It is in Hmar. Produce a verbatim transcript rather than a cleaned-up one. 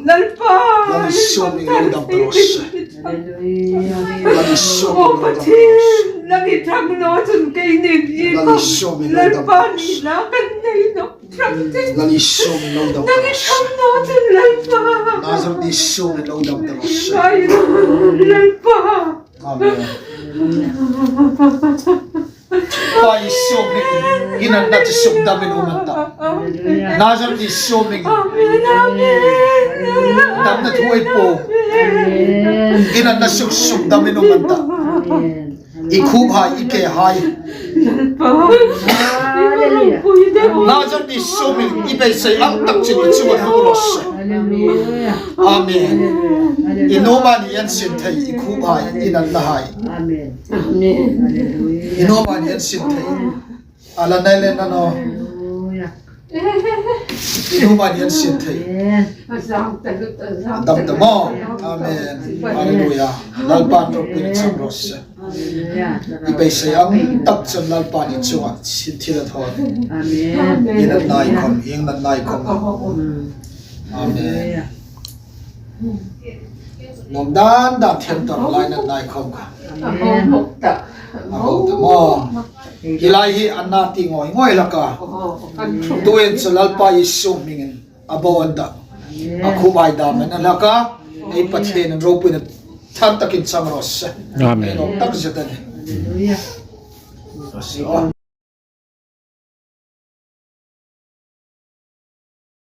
Lalpa, Lal Isu hmingin lo dam ta raw se. Hallelujah. Lal Isu hmingin lo dam ta raw se. Lal Isu hmingin lo dam ta raw se. Lal Isu hmingin lo dam ta raw se. Lal Isu hmingin lo dam ta raw se. Nazareth Isu hmingin lo dam ta raw se. Amen. Pa Isu hmingin inanna chu sukdamin um an ta. Nazareth Isu hmingin damna thu ei puong. Inanna chu sukdamin um an ta. I khuphai, i kehai. Nazareth Isu hmingin i beisei ang tak chun i chunga hung raw se. Amen. I nuom a ni an sin thei, i khuphai, inannahai. Amen. Amen. Hallelujah. I nuom a ni an sin thei. A la nai le na no. Hallelujah. I nuom a ni an sin thei. Amen. Dam ta maw. Amen. Hallelujah. Lalpan ropuina chang raw se. Hallelujah. I beisei ang tak chun Lalpan i chunga sin thil a thaw. Amen. Inannahai khom, inannahai khom. Mm. Amen. Hallelujah. Nuom dan dan thiam tar lai nannahai khom kha. Amen. A bo ta maw. Hi lai hi an na ti ngoi ngoi hlak a. Tuhin chu Lalpa Isu hmingin a bo an ta. Amen. A khuphai dam an hlak a. Ei Pathienin ropuina thar takin chang raw se. Amen. Ei nuom tak zet a nih. Hallelujah.